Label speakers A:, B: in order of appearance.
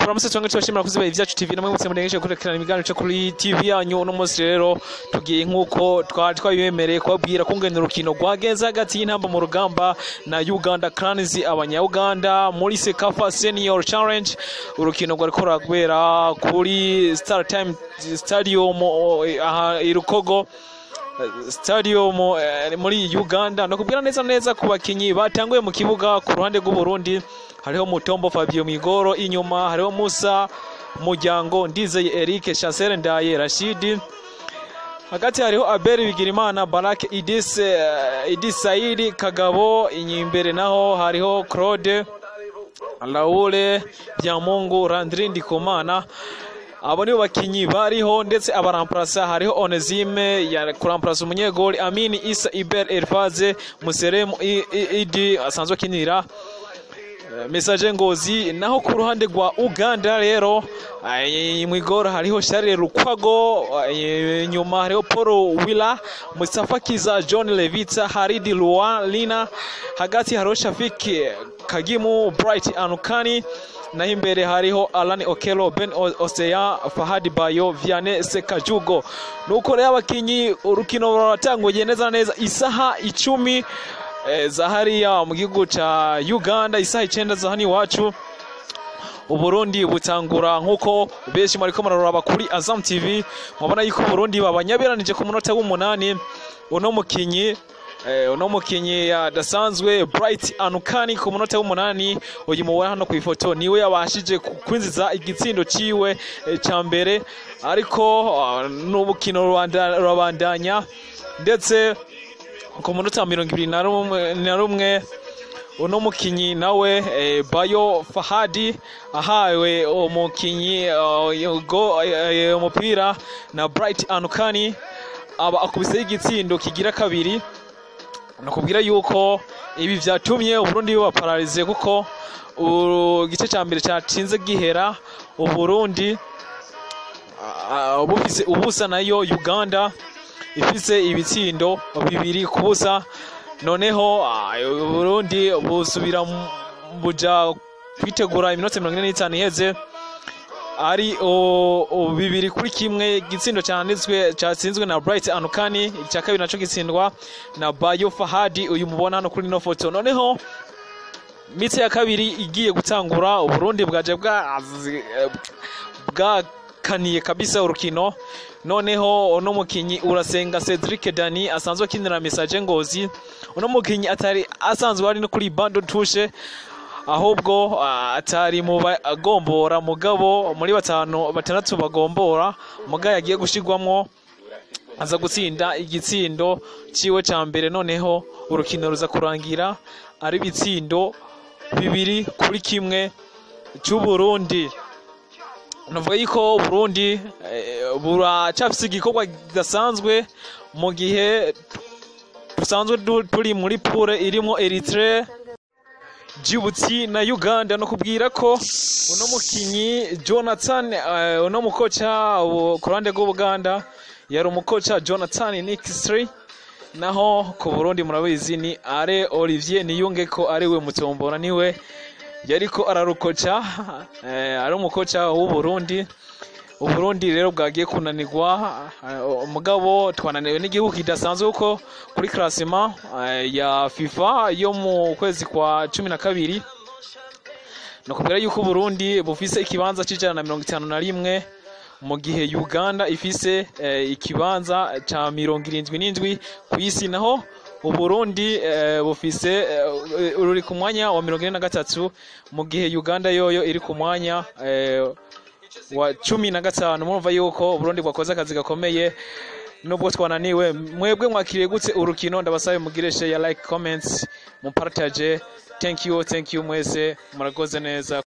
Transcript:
A: Turamutse twanga tubashimira kuziba Ivyacu TV, namwe mwese murengeje kurekerana ibiganiro cyo kuri TV yanyu. Uno munsi rero tugiye nk'uko twari twabibemereye kubabwira kungene urukino rwagenze hagati y'Intamba mu Rugamba na Uganda Cranes, abanya-Uganda, muri CECAFA Senior Challenge. Urukino rwariko rurabera kuri Star Time Stadium aha i Lugogo Stadium muri Uganda. No kubwira neza neza ku bakinyi batanguye mu kibuga, ku ruhande rw'u Burundi hariho Mutombo Fabio Migoro, inyuma hariho Musa Muryango, Ndizeye Eric, Chancel Ndaye, Rashidi, hagati hariho Abel Bigirimana, Barak Idis, Idis Saidi Kagabo, imbere naho hariho Claude Raoul Byamungu, Landry Ndikumana. Abo nibo bakinyi bariho, ndetse abaramplasa hariho Onesime ya kuramplasa umunyegoli Amini Isa Iber Elfaze Museremu Idi asanzwe akinira Messager Ngozi. Naho ku ruhande rwa Uganda rero, mwigoro hariho Charles Lukwago, inyuma hariho Paul Wila, Mustafa Kiza, John Levita, Haridi Lualina, hagati hariho Shafiki Kagimu, Bright Anukani, naho imbere hariho Alan Okelo, Ben Osea, Fahadi Bayo, Vianney Sekajugo. Nuko rero abakinyi, urukino ruratanguye neza neza isaha 10 za hariya mu gihugu ca Uganda, isaha 9 za hano iwacu. Uburundi butangura nk'uko benshi mwariko muraraba kuri Azam TV, mubona yuko Uburundi babanyabiranije ku munota w'8. Uno mukinyi adasanzwe Bright Anukani, ku munota w'8, uyu mubona hano ku ifoto, niwe yabashije kwinjiza igitsindo ciwe ca mbere. Ariko n'ubukino rurabandanya, ndetse ku munota wa 21 uno mukinyi nawe Bayo Fahadi ahawe umukinyi umupira na Bright Anukani, aba akubise igitsindo kigira kabiri. Nakubwira yuko ibi vyatumye Uburundi buba paralysé, kuko igice ca mbere catinze gihera Uburundi bufise ubusa, nayo Uganda ifise ibitsindo 2-0. Noneho Uburundi busubira buja kwitegura iminota 45 iheze ari 2-1. Igitsindo cyanditswe cyatsinzwe na Bright Anukani, icya kabiri naco gitsindwa na Bayo Fahadi, uyu mubona hano kuri ino foto. Noneho mi-temps ya kabiri igiye gutangura, Uburundi bwaje bwakaniye kabisa urukino. Noneho uno mukinyi Urasenga Cedric Dani asanzwe akinira Messager Ngozi, uno mukinyi atari asanzwe ari no kuri banc de touche, ahubwo atari mu bagombora, mugabo muri batanu batandatu bagombora, mugabo yagiye gushirwamwo aza gutsinda igitsindo ciwe ca mbere. Noneho urukino ruza kurangira ari ibitsindo 2-1 c'Uburundi. Navuga yuko Burundi buracafise igikorwa kidasanzwe mu gihe dusanzwe turi muri poule irimo Eritrea, Djibouti na Uganda. No kubwira ko uno mukinyi Jonathan, uno mukoca ku ruhande rw'Ubuganda yari umukoca Jonathan Nixtri, naho ku Burundi murabizi ni Are Olivier Niyunge, ko ari we mutombora, niwe yariko ararukoca, ari umukoca w'u Burundi. Uburundi rero bwagiye kunanirwa, mugabo twananiwe n'igihugu kidasanzwe, kuko kuri classement ya FIFA yo mu kwezi kwa 12, nakubwira yuko Uburundi bufise ikibanza c'151, mu gihe Uganda ifise ikibanza ca 77 ku isi, naho Uburundi bufise ruri ku mwanya wa 43, mu gihe Uganda yoyo iri ku mwanya wa 15. Murumva yuko Uburundi bwakoze akazi gakomeye nubwo twananiwe. Mwebwe mwakiriye gute urukino? Ndabasabe mugire share, like, comments, mupartage. Thank you, thank you mwese, murakoze neza.